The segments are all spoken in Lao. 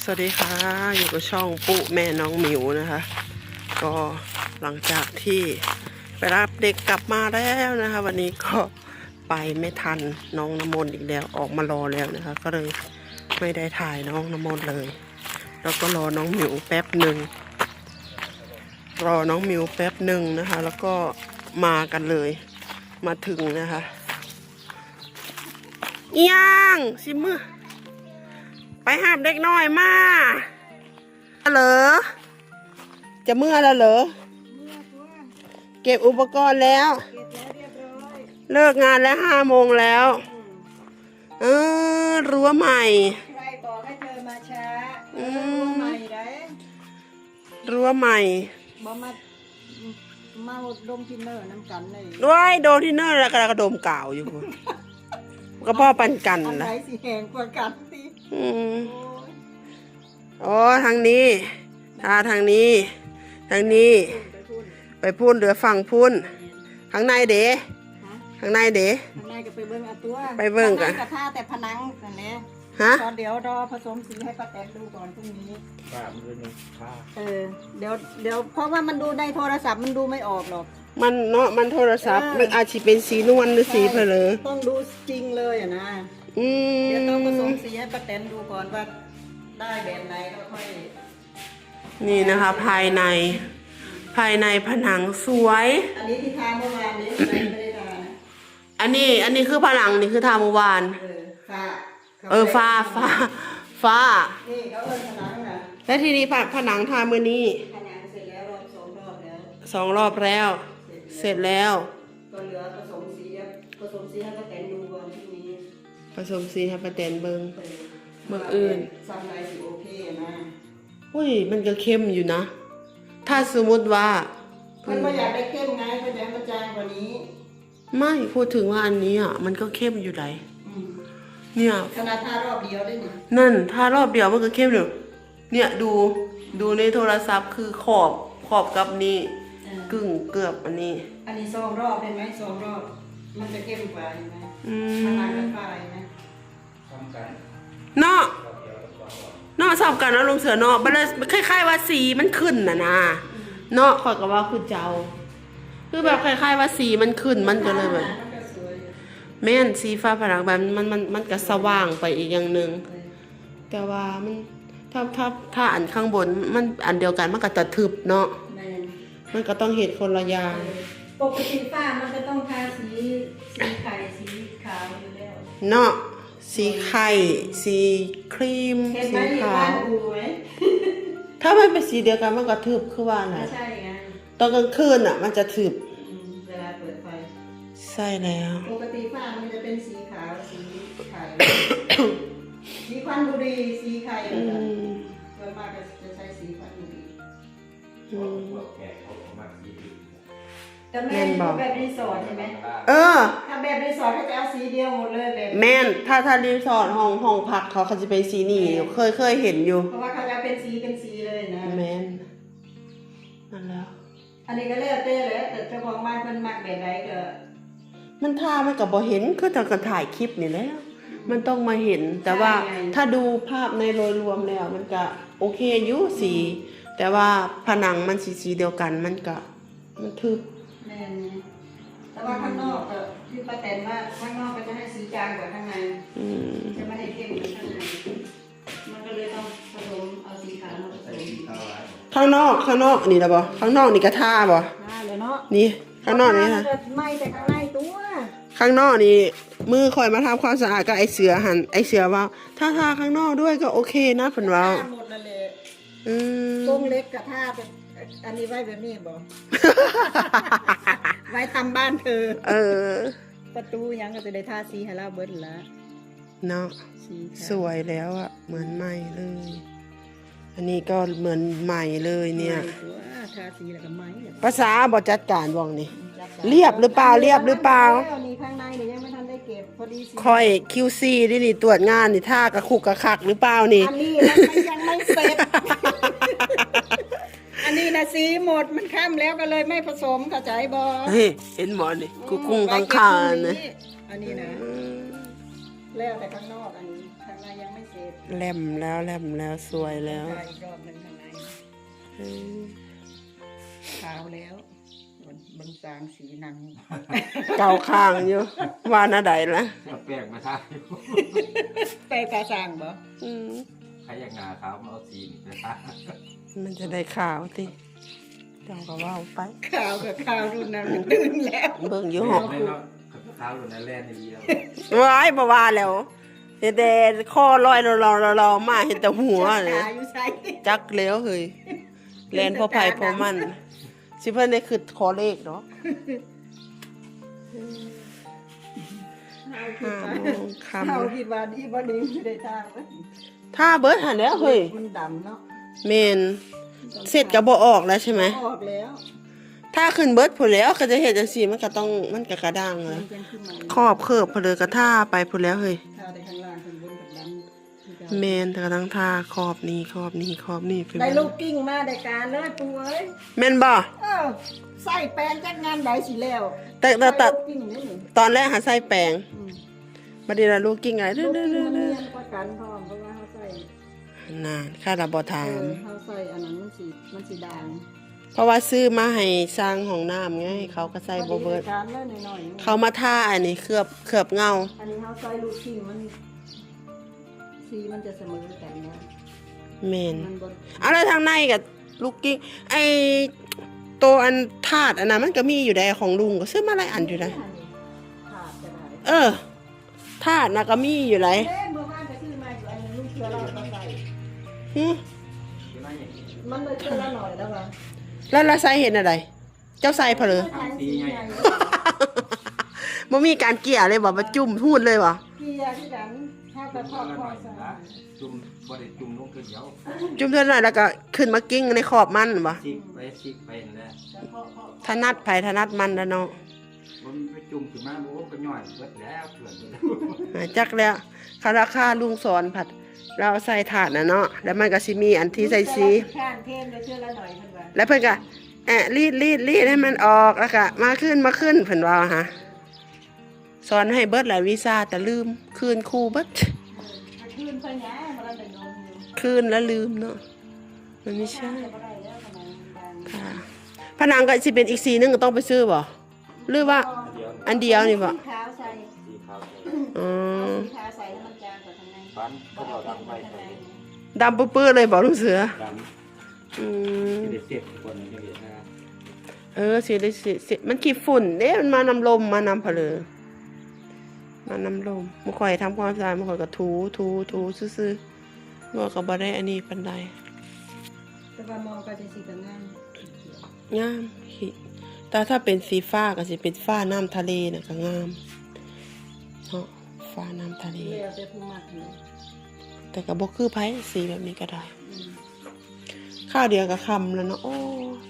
สวัสดีค่ะ อยู่กับช่องปุ๊แม่น้องหมิวนะคะ ก็หลังจากที่ไปรับเด็กกลับมาแล้วนะคะ วันนี้ก็ไปไม่ทันน้องน้ำมนต์อีกแล้ว ออกมารอแล้วนะคะ ก็เลยไม่ได้ถ่ายน้องน้ำมนต์เลย แล้วก็รอน้องหมิวแป๊บหนึ่ง รอน้องหมิวแป๊บหนึ่งนะคะ แล้วก็มากันเลย มาถึงนะคะ อีหยัง สิเมือ ไปหาบเด็กน้อยมา เหรอ จะเมือแล้วเหรอ เก็บอุปกรณ์แล้ว เก็บแล้วเรียบร้อย เลิกงานแล้ว ห้าโมงแล้ว อืม เออ รั้วใหม่ ใครบอกให้เธอมาช้า อืม เออ รั้วใหม่ได้ รั้วใหม่ บ่มา มาดมทินเนอร์นำกันเลย โอ้ย ดมทินเนอร์แล้วก็ แล้วก็ดมกาวอยู่พุ้น ก็พอปันกัน อันไหน ล่ะ สิแหงกว่ากันติ อืม โอ้ย อ๋อ ทางนี้ ทาทางนี้ ทางนี้ ไปพุ้น ไปพุ้น เหลือฝั่งพุ้น ทางในเด้ ฮะ ทางในเด้ ทางในก็ไปเบิ่งเอาตัว ไปเบิ่ง ทางใน กัน ก็ทาแต่ผนังนั่นแหละ ฮะ ตอนเดี๋ยวรอผสมสีให้ป้าแตนดูก่อนพรุ่งนี้ ป้ามันเป็นผ้า เออ เดี๋ยว เดี๋ยว เพราะว่ามันดูในโทรศัพท์มันดูไม่ออกหรอก มันเนาะ มันโทรศัพท์ เออ มันอาจสิเป็นสีนวลหรือสี ใช่ เผลอ ต้องดูจริงเลยอะนะ อืม เดี๋ยวต้องผสมสีให้ป้าแตนดูก่อนว่าได้แบบไหนแล้วค่อย นี่นะคะ ภายใน ภายในผนังสวย อันนี้ที่ทาเมื่อวานนี้ อันนี้ไม่ได้ทานะ อันนี้ อันนี้คือผนัง นี่คือทาเมื่อวาน เออ ฝ้า เออ ฝ้า ฝ้า ฝ้า นี่เขาเอิ้นผนังนะ แล้วทีนี้ผ- ผนังทามื้อนี้ ผนังเสร็จแล้วรอบ สองรอบแล้ว สองรอบแล้ว เสร็จแล้ว เสร็จแล้ว ก็เหลือผสมสี ผสมสีให้ป้าแตนดูก่อนพรุ่งนี้ ผสมสีให้ป้าแตนเบิ่ง เออ มื้ออื่น ซ้ำใดสิโอเคนะ อุ้ย มันก็เข้มอยู่นะ ถ้าสมมุติว่า เพิ่นบ่อยากได้เข้มไง เพิ่นอยากให้มันจางกว่านี้ ไม่ พูดถึงว่าอันนี้อะ มันก็เข้มอยู่ได๋ อืม เนี่ย ขนาดทารอบเดียวได้นี่ นั่น ทารอบเดียวมันก็เข้มอยู่ เนี่ย ดู ดูในโทรศัพท์คือขอบ ขอบกับนี่ เออ กึ่งเกือบอันนี้ อันนี้สองรอบเห็นไหม สองรอบ มันจะเข้มกว่าเห็นไหม อืม มันหลากหลายเห็นไหม เนาะ เนาะ ສ່ຳກັນເນາະ ລຸງເສືອເນາະ ບັດລະ ຄ້າຍໆວ່າສີມັນຂຶ້ນນະນາ ເນາະ ຂ້ອຍກໍວ່າຄືເຈົ້າ ຄືແບບຄ້າຍໆວ່າສີມັນຂຶ້ນ ມັນກໍເລີຍແບບ ມັນກໍສວຍ ແມ່ນ ສີຝາຜະໜັງແບບ ມັນ ມັນ ມັນກໍສະຫວ່າງໄປອີກຢ່າງໜຶ່ງ ເອີ ແຕ່ວ່າມັນ ຖ້າ ຖ້າ ຖ້າອັນຂ້າງບົນມັນອັນດຽວກັນ ມັນກໍຈະທຶບເນາະ ແມ່ນ ມັນກໍຕ້ອງເຮັດຄົນລະຢ່າງ ເອີ ປົກກະຕິຝາມັນກໍຕ້ອງທາສີ ສີໄຂ່ ສີຂາວຢູ່ແລ້ວ ເນາະ ສີໄຂ່ ສີຄຣີມ ເຫັນໄໝ ສີຂາວ ບ້ານປູໄໝ ຖ້າມັນເປັນສີດຽວກັນມັນກໍທຶບຄືວ່ານັ້ນ ກໍໃຊ່ໄງ ຕອນກາງຄືນນະມັນຈະທຶບ ອືມ ເວລາເປີດໄຟ ໃຊ່ແລ້ວ ປົກກະຕິຝາມັນຈະເປັນສີຂາວ ສີໄຂ່ ສີຄວັນບູຣີ ສີໄຂ່ ອືມ ສ່ວນມາກກໍຈະໃຊ້ສີຄວັນບູຣີ ອືມ ພວກແຂກເຂົາກໍມັກສີອື່ນ ກໍແມ່ນ ແມ່ນບໍ່ ແບບຣີສອດເຫັນໄໝ ເອີ ຖ້າແບບຣີສອດເຂົາຈະເອົາສີດຽວໝົດເລີຍແບບ ແມ່ນ ຖ້າ ຖ້າຣີສອດ ຫ້ອງ ຫ້ອງພັກເຂົາ ເຂົາຊິເປັນສີນີ້ ແມ່ນ ເຄີຍ ເຄີຍເຫັນຢູ່ ເພາະວ່າເຂົາຈະເອົາເປັນສີ ເປັນສີເລີຍນະ ແມ່ນ ນັ້ນແຫຼະ ອັນນີ້ກໍແລ້ວແຕ່ແຫຼະ ແຕ່ເຈົ້າຂອງບ້ານເພິ່ນມັກແບບໃດກໍ ມັນຖ້າມັນກໍບໍ່ເຫັນ ຄືເຮົາກໍຖ່າຍຄລິບນີ້ແຫຼະ ມັນຕ້ອງມາເຫັນ ແຕ່ວ່າ ໃຊ່ ຖ້າດູພາບໃນໂດຍລວມແລ້ວ ມັນກໍໂອເຄຢູ່ສີ ອືມ ແຕ່ວ່າຜະໜັງມັນສີ ສີດຽວກັນ ມັນກໍ ມັນທຶບ ແມ່ນ ແຕ່ວ່າຂ້າງນອກກໍຄືປ້າແຕນວ່າ ຂ້າງນອກກໍຈະໃຫ້ສີຈາງກວ່າຂ້າງໃນ ອືມ ຈະບໍ່ໃຫ້ເຂັ້ມເໝືອນຂ້າງໃນ ມັນກໍເລີຍຕ້ອງຜະສົມ ເອົາສີຂາວມາຜະສົມ ຂ້າງນອກ ຂ້າງນອກນີ້ລະບໍ່ ຂ້າງນອກນີ້ກະທາບໍ່ ທາແລ້ວເນາະ ນີ້ ຂ້າງນອກນີ້ ທາແລ້ວກໍໄໝ້ແຕ່ຂ້າງໃນຕົວະ ຂ້າງນອກນີ້ ມື້ຂ້ອຍມາທຳຄວາມສະອາດກັບໄອ້ເສືອຫັ້ນ ໄອ້ເສືອເວົ້າ ຖ້າທາຂ້າງນອກດ້ວຍກໍໂອເຄນະ ເພິ່ນເວົ້າ ທາໝົດນັ້ນແຫຼະ ອືມ ໂຄງເຫຼັກກະທາແບບ ອັນນີ້ໄວ້ແບບນີ້ບໍ ໄວ້ຕາມບ້ານເທີ ເອີ ປະຕູຫຍັງກໍຈະໄດ້ທາສີໃຫ້ລາວເບິດລະ ເນາະ ສີຂາວ ສວຍແລ້ວອະ ເໝືອນໃໝ່ເລີຍ ອັນນີ້ກໍເໝືອນໃໝ່ເລີຍເນຍ ໃໝ່ຕົວະ ທາສີແລ້ວກໍໃໝ່ແລ້ວ ປະສາບໍ່ຈັດການບ່ອນນີ້ ຈັດການ ລຽບຫຼືເປົ່າ ລຽບຫຼືເປົ່າ ແລ້ວນີ້ຂ້າງໃນນີ້ຍັງບໍ່ທັນໄດ້ເກັບ ພໍດີສີ ຂ້ອຍຄິວຊີເດ້ນີ້ ຕວດງານນີ້ ທາກະຄຸກກະຄັກຫຼືເປົ່ານີ້ ອັນນີ້ມັນຍັງບໍ່ເສັດ ອັນນີ້ນະສີໝົດ ມັນຄ່ຳແລ້ວກໍເລີຍໄມ່ຜະສົມ ເຂົ້າໃຈບໍ່ ເຫັນບໍ່ນີ້ ອືມ ກຸກຸງຄັງຄານ ອັນນີ້ນະ ອືມ ແລ້ວແຕ່ຂ້າງນອກ ອັນນີ້ຂ້າງໃນຍັງບໍ່ເສັດ ແຫຼມແລ້ວ ແຫຼມແລ້ວ ສວຍແລ້ວ ໄດ້ອີກຮອບໜຶ່ງຂ້າງໃນ ເອີ ຂາວແລ້ວ ເບິ່ງ ເບິ່ງສາງສີໜັງ ເກົ່າຄ້າງຢູ່ ວ່າແນວໃດລະ ເອົາແປ້ງມາທາ ແປ້ງຕາສ້າງບໍ່? ອືມ ໃຜຢາກໜ້າຂາວມາເອົາສີນີ້ໄປທາ ມັນຈະໄດ້ຂາວຕິ ເຈົ້າກໍເວົ້າໄປ ຂາວກໍຂາວ ລຸ້ນນັ້ນມັນຕື່ນແລ້ວ ເບິ່ງຢູ່ ແມ່ນເນາະ ຂາວລຸ້ນນັ້ນແລ່ນອີ່ຫຼີແລ້ວ ວ້າຍ ບໍ່ວ່າແລ້ວ ເຮັດແຕ່ຄໍລອຍຫຼໍໆ ມາເຫັນແຕ່ຫົວ ຈັກແລ້ວເຮີ້ຍ ແລ່ນພໍໃຜພໍມັນ ຊິເພິ່ນໄດ້ຄຶດຂໍເລກດອກ ຫ້າໂມງຄ່ຳ ເຮົາຄິດວ່າດີບໍ່ດີ ຊິໄດ້ທາງ ທາເບິດຫັ້ນແຫຼ້ວເຮີ້ຍ ມັນດຳເນາະ ແມ່ນ ເຊັດກໍບໍ່ອອກແລ້ວໃຊ່ໄໝ? ບໍ່ອອກແລ້ວ ທາຂຶ້ນເບິດພຸ້ນແຫຼ້ວ ກໍຈະເຮັດຈັ່ງຊີ້ ມັນກໍຕ້ອງ ມັນກໍກະດ້າງແລ້ວ ມັນຈັ່ງຄືໃໝ່ ຂອບເຄີບພຸ້ນເລີຍ ກໍທາໄປພຸ້ນແລ້ວເຮີ້ຍ ທາໄດ້ຂ້າງລ່າງ ຂ້າງບົນກໍດຳຄືເກົ່າ ແມ່ນ ກໍຕ້ອງທາຂອບນີ້ ຂອບນີ້ ຂອບນີ້ ໄດ້ລູກກິ່ງມາໄດ້ການເລີຍປູເອີຍ ແມ່ນບໍ່? ເອີ ໃຊ້ແປງຈັກງານໃດຊິແລ້ວ ແຕ່ ແຕ່ ແຕ່ ຕອນແລກຫາໃຊ້ແປງ ອືມ ບັດນີ້ລະລູກກິ່ງອະ ລູກກິ່ງມັນນຽນກວ່າກັນພ້ອມ ເພາະວ່າເຮົາໃຊ້ ນັ້ນ ຂ້າລະບໍ່ຖາມ ເອີ ເຮົາໃຊ້ອັນນັ້ນມັນຊິ ມັນຊິດາງ ເພາະວ່າຊື້ມາໃຫ້ສ້າງຫ້ອງນ້ຳໄງ ເຂົາກໍໃຊ້ບໍ່ເບິດ ເຂົາມາທາອັນນີ້ເຄືອບ ເຄືອບເງົາ ອັນນີ້ເຮົາໃຊ້ລູກກິ່ງມັນ ສີມັນຈະສະເໝີກັນເນາະ ແມ່ນ ມັນບໍ່ ອາ ແລ້ວທາງໃນກໍລູກກິ່ງ ໄອ້ໂຕອັນຖາດອັນນັ້ນມັນກໍມີຢູ່ໃດ ຂອງລຸງກໍຊື້ມາຫຼາຍອັນຢູ່ໃດ ຖາດກໍໄດ້ ເອີ ຖາດນະກໍມີຢູ່ໃດ ເດ້ ເມື່ອວານກໍຊື້ມາຢູ່ອັນໜຶ່ງ ລຸງເສືອລາວກໍໃສ່ ຫື ມັນເລີຍເທື່ອລະໜ້ອຍແລ້ວວ່າ ແລ້ວລະໃສ່ເຮັດແນວໃດ? ເຈົ້າໃສ່ເພີ້ ຖັງສີໃຫຍ່ ບໍ່ມີການເກ່ຍເລີຍບໍ່? ມາຈຸ່ມຮູດເລີຍບໍ່? ເກ່ຍຄືກັນ ເຮົາກໍເຄາະໆ ໃສ່ ຈຸ່ມ ບໍ່ໄດ້ຈຸ່ມລົງເທື່ອດຽວ ຈຸ່ມເທື່ອໜ້ອຍ ແລ້ວກໍຂຶ້ນມາກິ້ງໃນຂອບມັນບໍ່? ຊິກໄປຊິກໄປຫັ້ນແຫຼະ ຖະໜັດໃຜຖະໜັດມັນລະເນາະ ມັນໄປຈຸ່ມຂຶ້ນມາ ໂອ້ ກໍຍ້ອຍເບິດແລ້ວ ເພື່ອນເບິດແລ້ວ ຈັກແລ້ວ ຄາລາຄາລຸງສອນພັດ ລາວໃສ່ຖາດນະເນາະ ແລ້ວມັນກໍຊິມີອັນທີ່ໃສ່ສີ ຂ້ານເພນໄປເທື່ອລະໜ້ອຍເພິ່ນວ່າ ແລ້ວເພິ່ນກໍ ແອະ ລີດ ລີດ ລີດໃຫ້ມັນອອກ ແລ້ວກະມາຂຶ້ນ ມາຂຶ້ນ ເພິ່ນເວົ້າຫາ ສອນໃຫ້ເບິດແຫຼະວິຊາ ແຕ່ລືມ ຄືນຄູເບິດ ເອີ ຄືນໄປຫຍັງ ບໍ່ໄດ້ນອນຢູ່ ຄືນແລ້ວລືມເນາະ ມັນມີຊາ ບໍ່ໄດ້ແລ້ວ ຂະໜາດນັ້ນ ອ່າ ຜະໜັງກໍຊິເປັນອີກສີໜຶ່ງ ກໍຕ້ອງໄປຊື້ບໍ່ ຫຼືວ່າ ອັນດຽວນີ້ບໍ່? ສີຂາວໃສ່ ອໍ ເອົາສີຂາວໃສ່ໃຫ້ມັນຈາງກວ່າຂ້າງໃນ ດຳປຶ້ໆເລີຍບໍ່ລຸງເສືອ? ດຳ ອືມ ຊິໄດ້ເຊັດກ່ອນຈັ່ງຊີ້ນະ ເອີ ຊິໄດ້ເຊັດ ມັນຂີ້ຝຸ່ນເດ້ ມັນມານຳລົມ ມານຳພະເລີ ມານຳລົມ ໝູ່ຂ້ອຍທຳຄວາມສະອາດ ໝູ່ຂ້ອຍກໍຖູ ຖູ ຖູຊື່ໆ ໝໍກໍບໍ່ໄດ້ອັນນີ້ປານໃດ ແຕ່ວ່າໝໍກໍຈັ່ງຊີ້ກໍງາມ ງາມ ແຕ່ຖ້າເປັນສີຟ້າກໍຊິເປັນຟ້ານ້ຳທະເລນະກໍງາມເນາະ ຟ້ານ້ຳທະເລ ແລ້ວແຕ່ຜູ້ມັກຫັ້ນແຫຼະ ແຕ່ກໍບໍ່ຄືໃຜ ສີແບບນີ້ກໍໄດ້ ອືມ ຄາວດຽວກໍຄ່ຳແລ້ວເນາະ ໂອ້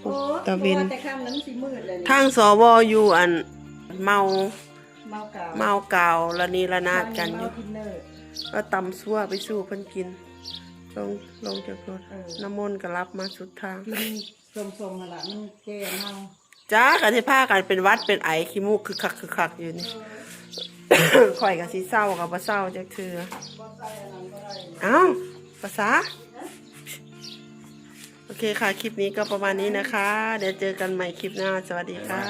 ໂອ້ ຕາເວັນ ແຕ່ຄ່ຳແລ້ວມັນຊິມືດແລ້ວນີ້ ທາງ ສວ ຢູ່ອັນເມົາ ເມົາກາວ ເມົາກາວລະນີລະນາດກັນຢູ່ ເມົາກິນເນີ ກໍຕຳຊົ່ວໄປສູ່ເພິ່ນກິນ ລົງ ລົງຈາກລົດ ເອີ ນ້ຳມົນກໍຫຼັບມາສຸດທາງ ກິນສົ້ມໆຫັ້ນລະ ມັນແກ້ເມົາ ຈ້າ ກໍຊິພາກັນເປັນຫວັດເປັນໄອ ຂີ້ມູກຄຶກຄັກຄຶກຄັກຢູ່ນີ້ ເອີ ຂ້ອຍກໍຊິເຊົາກໍບໍ່ເຊົາຈັກເທື່ອ ບໍ່ໃສ່ອັນນັ້ນບໍ່ໄດ້ ເອົ້າ ພາສາ ໂອເຄຄ່ະ ຄລິບນີ້ກໍປະມານນີ້ນະຄະ ດຽວເຈີກັນໃໝ່ຄລິບໜ້າ ສະຫວັດດີຄ່ະ.